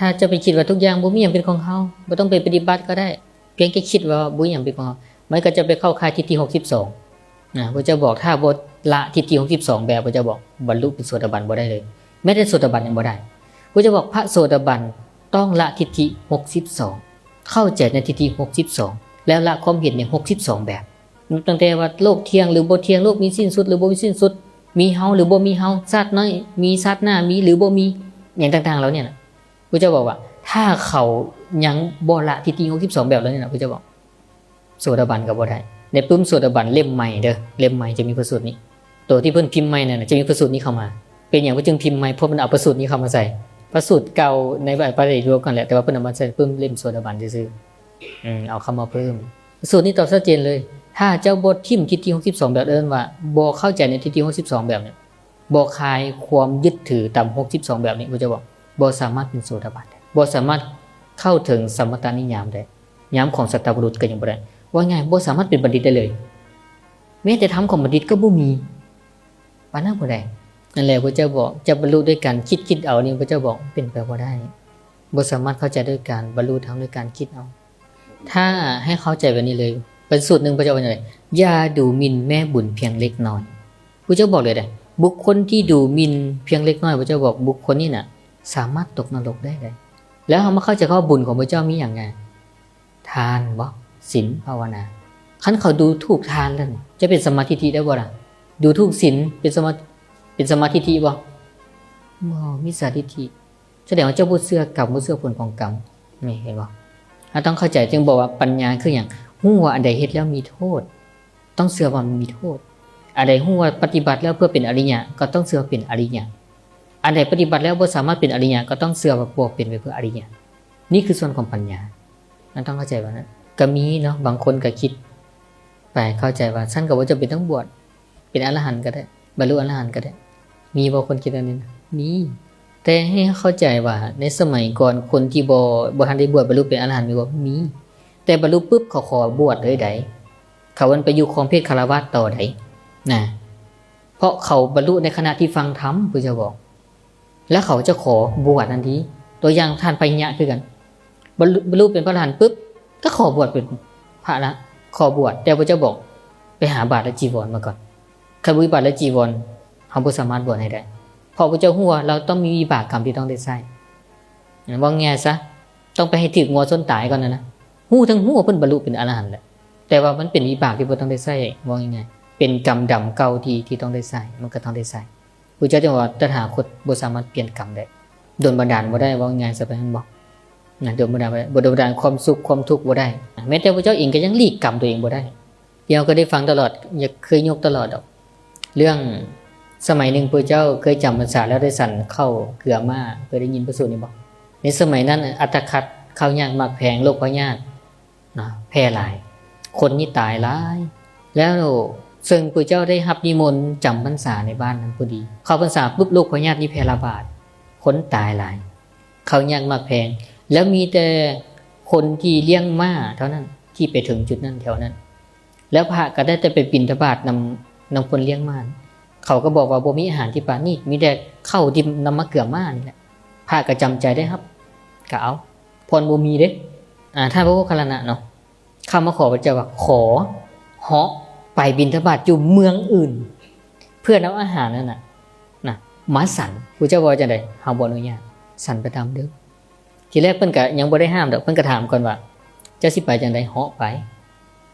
ຖ້າເຈົ້າໄປຄິດວ່າທຸກຢ່າງບໍ່ມີຫຍັງເປັນຂອງເຮົາ, ບໍ່ຕ້ອງໄປປະຕິບັດກໍໄດ້, ພຽງແຕ່ຄິດວ່າບໍ່ມີຫຍັງເປັນຂອງເຮົາ, ມັນກໍຈະໄປເຂົ້າຂ່າຍທິດຖິຫົກສິບສອງນະ. ພະເຈົ້າບອກ ຖ້າບໍ່ລະທິດຖິຫົກສິບສອງແບບ, ພະເຈົ້າບອກ ບັນລຸເປັນໂສດາບັນບໍ່ໄດ້ເລີຍ, ແມ້ແຕ່ໂສດາບັນຍັງບໍ່ໄດ້. ພະເຈົ້າບອກ ພະໂສດາບັນຕ້ອງລະທິດຖິຫົກສິບສອງ, ເຂົ້າໃຈໃນທິດຖິຫົກສິບສອງ ແລ້ວລະຄວາມເຫັນໃນຫົກສິບສອງແບບ. ນັບຕັ້ງແຕ່ວ່າໂລກທ່ຽງຫຼືບໍ່ທ່ຽງ, ໂລກມີສິ້ນສຸດຫຼືບໍ່ມີສິ້ນສຸດ, ມີເຮົາຫຼືບໍ່ມີເຮົາ, ຊາດນ້ອຍມີ, ຊາດໜ້າມີຫຼືບໍ່ມີ, ຫຍັງຕ່າງໆເຫຼົ່ານີ້ນະ. ພະເຈົ້າບອກວ່າ ຖ້າເຂົາຍັງບໍ່ລະທິດຖິຫົກສິບສອງແບບເຫຼົ່ານີ້ນະ, ພະເຈົ້າບອກ ໂສດາບັນກໍບໍ່ໄດ້. ໃນປຶ້ມໂສດາບັນເຫຼັ້ມໃໝ່ເດີ, ເຫຼັ້ມໃໝ່ຈະມີພະສູດນີ້. ໂຕທີ່ເພິ່ນພິມໃໝ່ນັ້ນນະ ຈະມີພະສູດນີ້ເຂົ້າມາ. ເປັນຫຍັງເພິ່ນຈຶ່ງພິມໃໝ່? ເພາະເພິ່ນເອົາພະສູດນີ້ເຂົ້າມາໃສ່. ພະສູດເກົ່າໃນໄວໄປໄດ້ລວມກັນແຫຼະ, ແຕ່ວ່າເພິ່ນເອົາມາໃສ່ປຶ້ມເຫຼັ້ມໂສດາບັນຊື່ໆ. ອືມ ເອົາເຂົ້າມາເພີ່ມ. ສູດນີ້ຕອບຊັດເຈນເລີຍ. ຖ້າເຈົ້າບໍ່ຖິ້ມທິດຖິຫົກສິບສອງແບບ, ເອີ້ນວ່າບໍ່ເຂົ້າໃຈໃນທິດຖິຫົກສິບສອງແບບນີ້, ບໍ່ຄາຍຄວາມຍຶດຖືຕາມຫົກສິບສອງແບບນີ້, ພະເຈົ້າບອກ ບໍ່ສາມາດເປັນໂສດາບັນໄດ້, ບໍ່ສາມາດເຂົ້າເຖິງສຳມະຕານິຍາມໄດ້, ຍາມຂອງສັດຕະບຸລຸດກໍຍັງບໍ່ໄດ້. ເວົ້າງ່າຍ, ບໍ່ສາມາດເປັນບັນດິດໄດ້ເລີຍ. ແມ້ແຕ່ທຳຂອງບັນດິດກໍບໍ່ມີ. ປານນັ້ນບໍ່ໄດ້. ນັ້ນແຫຼະ ພະເຈົ້າບອກ ຈະບັນລຸດ້ວຍການຄິດ, ຄິດເອົານີ້ ພະເຈົ້າບອກເປັນໄປບໍ່ໄດ້. ບໍ່ສາມາດເຂົ້າໃຈດ້ວຍການບັນລຸທຳດ້ວຍການຄິດເອົາ. ຖ້າໃຫ້ເຂົ້າໃຈແບບນີ້ເລີຍ, ເປັນສູດໜຶ່ງ ພະເຈົ້າວ່າຈັ່ງໃດ? ຢ່າດູໝິ່ນແມ່ບຸນພຽງເລັກນ້ອຍ. ພະເຈົ້າບອກເລີຍເດ້, ບຸກຄົນທີ່ດູໝິ່ນພຽງເລັກນ້ອຍ, ພະເຈົ້າບອກ ບຸກຄົນນີ້ນະ ສາມາດຕົກນະລົກໄດ້ເດ້. ແລ້ວເຮົາມາເຂົ້າໃຈຄຳວ່າບຸນຂອງພະເຈົ້າມີຫຍັງແດ່? ທານບໍ? ສິນ? ພາວະນາ? ຄັນເຂົາດູຖູກທານແລ້ວນີ້ ຈະເປັນສຳມາທິດຖິໄດ້ບໍ່ລະ? ດູຖູກສິນ ເປັນສຳມາ, ເປັນສຳມາທິດຖິບໍ່? ບໍ່, ມິດສາທິດຖິ. ສະແດງວ່າເຈົ້າບໍ່ເຊື່ອກຳ, ບໍ່ເຊື່ອຜົນຂອງກຳ. ນີ້ເຫັນບໍ່? ເຮົາຕ້ອງເຂົ້າໃຈ, ຈຶ່ງບອກວ່າປັນຍາຄືຫຍັງ? ຮູ້ວ່າອັນໃດເຮັດແລ້ວມີໂທດ, ຕ້ອງເຊື່ອວ່າມັນມີໂທດ. ອັນໃດຮູ້ວ່າປະຕິບັດແລ້ວເພື່ອເປັນອະລິຍະ, ກໍຕ້ອງເຊື່ອວ່າເປັນອະລິຍະ. ອັນໃດປະຕິບັດແລ້ວບໍ່ສາມາດເປັນອະລິຍະ, ກໍຕ້ອງເຊື່ອວ່າບໍ່ເປັນໄປເພື່ອອະລິຍະ. ນີ້ຄືສ່ວນຂອງປັນຍາ. ມັນຕ້ອງເຂົ້າໃຈວ່ານັ້ນ. ກໍມີເນາະ, ບາງຄົນກໍຄິດໄປ, ເຂົ້າໃຈວ່າ ຊັ້ນກໍບໍ່ຈຳເປັນຕ້ອງບວດ, ເປັນອະລະຫັນກໍໄດ້, ບັນລຸອະລະຫັນກໍໄດ້. ມີບໍ່ຄົນຄິດແນວນີ້ນະ? ມີ. ແຕ່ໃຫ້ເຂົ້າໃຈວ່າ ໃນສະໄໝກ່ອນ ຄົນທີ່ບໍ່, ບໍ່ທັນໄດ້ບວດ ບັນລຸເປັນອະລະຫັນມີບໍ່? ມີ. ແຕ່ບັນລຸປຶບ ເຂົາຂໍບວດເລີຍໃດ໋. ເຂົາເອີ້ນໄປຢູ່ຄອງເພດຄາລະວາດຕໍ່ໃດ໋ນະ. ເພາະເຂົາບັນລຸໃນຂະນະທີ່ຟັງທຳ, ພະເຈົ້າບອກ. ແລ້ວເຂົາຈະຂໍບວດທັນທີ. ຕົວຢ່າງທ່ານໄພຍະຄືກັນ. ບັນລຸ, ບັນລຸເປັນພະອະລະຫັນປຶບ ກໍຂໍບວດເປັນພະລະ, ຂໍບວດ, ແຕ່ພະເຈົ້າບອກ ໄປຫາບາດ ແລະ ຈີວອນມາກ່ອນ. ຄັນບໍ່ມີບາດ ແລະ ຈີວອນ, ເຮົາບໍ່ສາມາດບວດໃຫ້ໄດ້. ເພາະພະເຈົ້າຮູ້ວ່າລາວຕ້ອງມີວິບາກກຳທີ່ຕ້ອງໄດ້ໃຊ້. ເວົ້າງ່າຍຊະ, ຕ້ອງໄປໃຫ້ຖືກງົວຊົນຕາຍກ່ອນນະນະ. ຮູ້ທັງຮູ້ວ່າເພິ່ນບັນລຸເປັນອະລະຫັນແຫຼະ, ແຕ່ວ່າມັນເປັນວິບາກທີ່ເພິ່ນຕ້ອງໄດ້ໃຊ້. ເວົ້າງ່າຍໆ, ເປັນກຳດຳເກົ່າທີ່, ທີ່ຕ້ອງໄດ້ໃຊ້, ມັນກໍຕ້ອງໄດ້ໃຊ້. ພະເຈົ້າຈຶ່ງວ່າ ຕະຖາຄົດບໍ່ສາມາດປ່ຽນກຳໄດ້, ດົນບັນດານບໍ່ໄດ້, ເວົ້າງ່າຍໆຊະ ປານນັ້ນບໍ? ນະ, ດົນບັນດານບໍ່ໄດ້, ບໍ່ດົນບັນດານຄວາມສຸກຄວາມທຸກບໍ່ໄດ້. ແມ້ແຕ່ພະເຈົ້າເອງກໍຍັງຫຼີກກຳຕົວເອງບໍ່ໄດ້. ທີ່ເຮົາກໍໄດ້ຟັງຕະຫຼອດ, ຢາກເຄີຍຍົກຕະຫຼອດດອກ, ເລື່ອງສະໄໝໜຶ່ງພະເຈົ້າເຄີຍຈຳພັນສາແລ້ວໄດ້ສັນເຂົ້າເກືອມ້າ, ເຄີຍໄດ້ຍິນພະສູດນີ້ບໍ? ໃນສະໄໝນັ້ນ ອັດຕະຂັດ, ເຂົ້າຍາກໝາກແພງ, ໂລກພະຍາດ ນະ ແຜ່ຫຼາຍ, ຄົນນີ້ຕາຍຫຼາຍ. ແລ້ວເຊິ່ງພະເຈົ້າໄດ້ຮັບນິມົນຈຳພັນສາໃນບ້ານນັ້ນພໍດີ, ເຂົ້າພັນສາປຶບ ໂລກພະຍາດນີ້ແຜ່ລະບາດ, ຄົນຕາຍຫຼາຍ, ເຂົ້າຍາກໝາກແພງ, ແລ້ວມີແຕ່ຄົນທີ່ລ້ຽງມ້າເທົ່ານັ້ນທີ່ໄປເຖິງຈຸດນັ້ນແຖວນັ້ນ. ແລ້ວພະກໍໄດ້ແຕ່ໄປບິນທະບາດນຳ, ນຳຄົນລ້ຽງມ້າ. ເຂົາກໍບອກວ່າບໍ່ມີອາຫານທີ່ປານນີ້, ມີແຕ່ເຂົ້າທີ່ນຳມາເກືອມ້ານີ້ແຫຼະ. ພະກໍຈຳໃຈໄດ້ຮັບ, ກໍເອົາ, ເພາະມັນບໍ່ມີເດ້. ອາ, ທ່ານພະໂມກຄັນລານະເນາະ, ເຂົ້າມາຂໍພະເຈົ້າວ່າ ຂໍເຫາະໄປບິນທະບາດຢູ່ເມືອງອື່ນ ເພື່ອນຳອາຫານນັ້ນນະ, ນະ, ມາສັນ. ພະເຈົ້າເວົ້າວ່າຈັ່ງໃດ? ເຮົາບໍ່ອະນຸຍາດ, ສັນໄປຕາມເດີມ. ທີແລກເພິ່ນກະຍັງບໍ່ໄດ້ຫ້າມດອກ, ເພິ່ນກະຖາມກ່ອນວ່າ ເຈົ້າຊິໄປຈັ່ງໃດ? ເຫາະໄປ.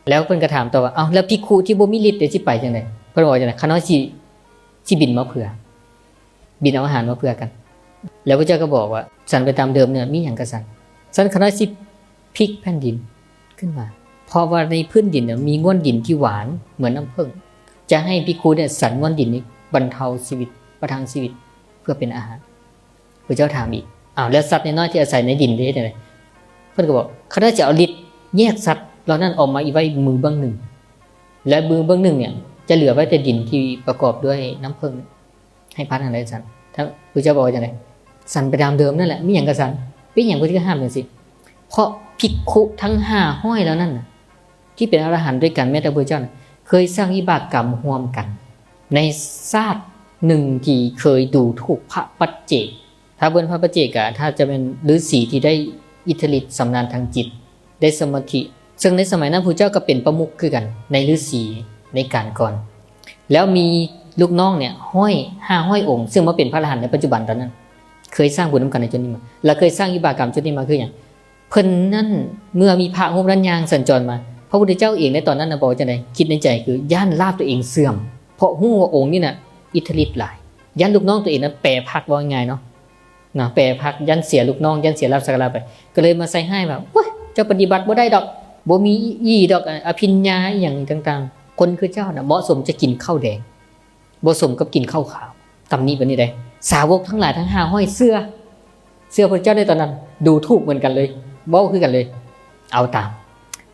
ແລ້ວເພິ່ນກະຖາມຕໍ່ວ່າ ເອົ້າ ແລ້ວພິກຂຸທີ່ບໍ່ມີລິດເດ ຊິໄປຈັ່ງໃດ? ເພິ່ນເວົ້າວ່າຈັ່ງໃດ? ຂ້ານ້ອຍຊິ, ຊິບິນມາເພື່ອ, ບິນເອົາອາຫານມາເພື່ອກັນ. ແລ້ວພະເຈົ້າກໍບອກວ່າ ສັນໄປຕາມເດີມເນີນ, ມີຫຍັງກະສັນ. ສັນຂ້ານ້ອຍຊິພິກແຜ່ນດິນຂຶ້ນມາ, ເພາະວ່າໃນພື້ນດິນນະ ມີງ່ວນດິນທີ່ຫວານເໝືອນນ້ຳເຜິ້ງ. ຈະໃຫ້ພິກຂຸເນຍສັນງ່ວນດິນນີ້ບັນເທົາຊີວິດ, ປະທັງຊີວິດ ເພື່ອເປັນອາຫານ. ພະເຈົ້າຖາມອີກ, ອ້າວ ແລ້ວສັດນ້ອຍໆທີ່ອາໄສໃນດິນເດ ເຮັດຈັ່ງໃດ? ເພິ່ນກໍບອກ ຂ້ານ້ອຍຈະເອົາລິດແຍກສັດເຫຼົ່ານັ້ນອອກມາໄວ້ມືເບື້ອງໜຶ່ງ ແລະ ມືເບື້ອງໜຶ່ງເນຍຈະເຫຼືອໄວ້ແຕ່ດິນທີ່ປະກອບດ້ວຍນ້ຳເຜິ້ງ ໃຫ້ພັດຫັ້ນໄດ້ສັນ. ພະເຈົ້າບອກວ່າຈັ່ງໃດ? ສັນໄປຕາມເດີມນັ້ນແຫຼະ, ມີຫຍັງກໍສັນ. ເປັນຫຍັງເພິ່ນຈຶ່ງຫ້າມຈັ່ງຊີ້? ເພາະພິກຂຸທັງຫ້າຮ້ອຍເຫຼົ່ານັ້ນນະ ທີ່ເປັນອະລະຫັນດ້ວຍກັນ ແມ້ແຕ່ພະເຈົ້ານະ ເຄີຍສ້າງວິບາກກຳຮ່ວມກັນ ໃນຊາດໜຶ່ງທີ່ເຄີຍດູຖູກພະປັດເຈກ ທ້າວເບິນພະປະເຈກະ ຖ້າຈະແມ່ນລືສີທີ່ໄດ້ອິດທິລິດຊຳນານທາງຈິດ ໄດ້ສະມາທິ ເຊິ່ງໃນສະໄໝນັ້ນພະເຈົ້າກໍເປັນປະມຸກຄືກັນໃນລືສີໃນການກ່ອນ ແລ້ວມີລູກນ້ອງເນຍ ຮ້ອຍ ຫ້າຮ້ອຍອົງ ເຊິ່ງມາເປັນພະອະລະຫັນໃນປັດຈຸບັນຕອນນັ້ນ ເຄີຍສ້າງບຸນນຳກັນໃນຈຸດນີ້ມາ ແລະເຄີຍສ້າງວິບາກກຳຈຸດນີ້ມາຄືຫຍັງ? ເພິ່ນນັ້ນເມື່ອມີພະຮູບນັ້ນຍ່າງສັນຈອນມາ ພະພຸດທະເຈົ້າເອງໃນຕອນນັ້ນນະບອກວ່າຈັ່ງໃດ? ຄິດໃນໃຈຄືຢ້ານລາບຕົວເອງເສື່ອມ ເພາະຮູ້ວ່າອົງນີ້ນະອິດທິລິດຫຼາຍ ຢ້ານລູກນ້ອງຕົວເອງນັ້ນແປພັກ ເວົ້າງ່າຍໆເນາະ ນະ ແປພັກ ຢ້ານເສຍລູກນ້ອງ ຢ້ານເສຍລາບສັກກາລະໄປ ກໍເລີຍມາໃສ່ຮ້າຍວ່າ ໂອ້ຍ ເຈົ້າປະຕິບັດບໍ່ໄດ້ດອກ ບໍ່ມີອີ່ດອກ ອະ ອະພິນຍາອີ່ຫຍັງຕ່າງໆ ຄົນຄືເຈົ້ານະເໝາະສົມຈະກິນເຂົ້າແດງ ບໍ່ສົມກັບກິນເຂົ້າຂາວ ຕຳໜິແບບນີ້ເດ້ ສາວົກທັງຫຼາຍທັງຫ້າຮ້ອຍເຊື່ອ ເຊື່ອພະເຈົ້າໃນຕອນນັ້ນ ດູຖູກເໝືອນກັນເລີຍ ເວົ້າຄືກັນເລີຍ ເອົາຕາມ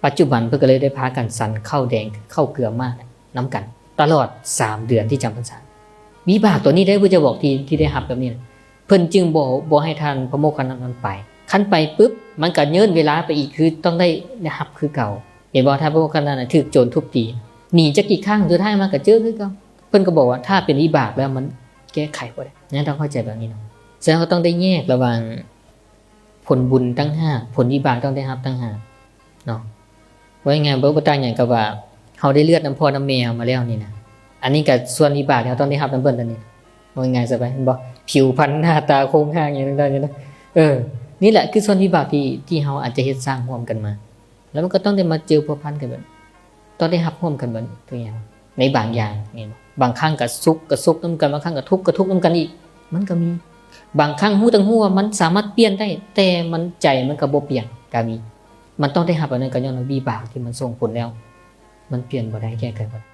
ປັດຈຸບັນເພິ່ນກໍເລີຍໄດ້ພາກັນສັນເຂົ້າແດງ ເຂົ້າເກືອມານຳກັນ ຕະຫຼອດສາມເດືອນທີ່ຈຳພັນສາ ວິບາກຕົວນີ້ເດ້ ພະເຈົ້າບອກທີ່ ທີ່ໄດ້ຮັບແບບນີ້ນະ ເພິ່ນຈຶ່ງບໍ່ ບໍ່ໃຫ້ທ່ານພະໂມກຂະລານນະໄປ ຄັນໄປປຶບ ມັນກໍເຍີ້ນເວລາໄປອີກ ຄືຕ້ອງໄດ້ ໄດ້ຮັບຄືເກົ່າ ເຫັນບໍ່? ທ່ານພະໂມກຂະລານນະຖືກໂຈນທຸບຕີ ໜີຈັກກີ່ຄັ້ງ ສຸດທ້າຍມາກໍເຈີຄືເກົ່າ ເພິ່ນກໍບອກວ່າ ຖ້າເປັນວິບາກແລ້ວມັນແກ້ໄຂບໍ່ໄດ້ ແນວຕ້ອງເຂົ້າໃຈແບບນີ້ເນາະ ສະນັ້ນເຮົາຕ້ອງໄດ້ແຍກລະຫວ່າງຜົນບຸນຕ່າງຫາກ ຜົນວິບາກຕ້ອງໄດ້ຮັບຕ່າງຫາກເນາະ ເວົ້າງ່າຍໆ ບໍ່ ບໍ່ຕ່າງຫຍັງກັບວ່າ ເຮົາໄດ້ເລືອດນຳພໍ່ນຳແມ່ເຮົາມາແລ້ວນີ້ນະ ອັນນີ້ກໍສ່ວນວິບາກທີ່ເຮົາຕ້ອງໄດ້ຮັບນຳເພິ່ນຕອນນີ້ ເວົ້າງ່າຍໆຊະໄປ ແມ່ນບໍ່? ຜິວພັນໜ້າຕາໂຄງຮ່າງຫຍັງຕ່າງໆນີ້ນະ ເອີ ນີ້ແຫຼະຄືສ່ວນວິບາກທີ່ ທີ່ເຮົາອາດຈະເຮັດສ້າງຮ່ວມກັນມາ ແລ້ວມັນກໍຕ້ອງໄດ້ມາເຈີພົວພັນກັນແບບ ຕ້ອງໄດ້ຮັບຮ່ວມກັນເບິດທຸກຢ່າງ ໃນບາງຢ່າງນີ້ ບາງຄັ້ງກໍສຸກກໍສຸກນຳກັນ ບາງຄັ້ງກໍທຸກກໍທຸກນຳກັນອີກ ມັນກໍມີ ບາງຄັ້ງຮູ້ຕັ້ງຮູ້ວ່າມັນສາມາດປ່ຽນໄດ້ ແຕ່ມັນ ໃຈມັນກໍບໍ່ປ່ຽນກໍມີ ມັນຕ້ອງໄດ້ຮັບອັນນັ້ນ ກໍຍ້ອນວ່າວິບາກທີ່ມັນສົ່ງຜົນແລ້ວ ມັນປ່ຽນບໍ່ໄດ້ ແກ້ໄຂບໍ່ໄດ້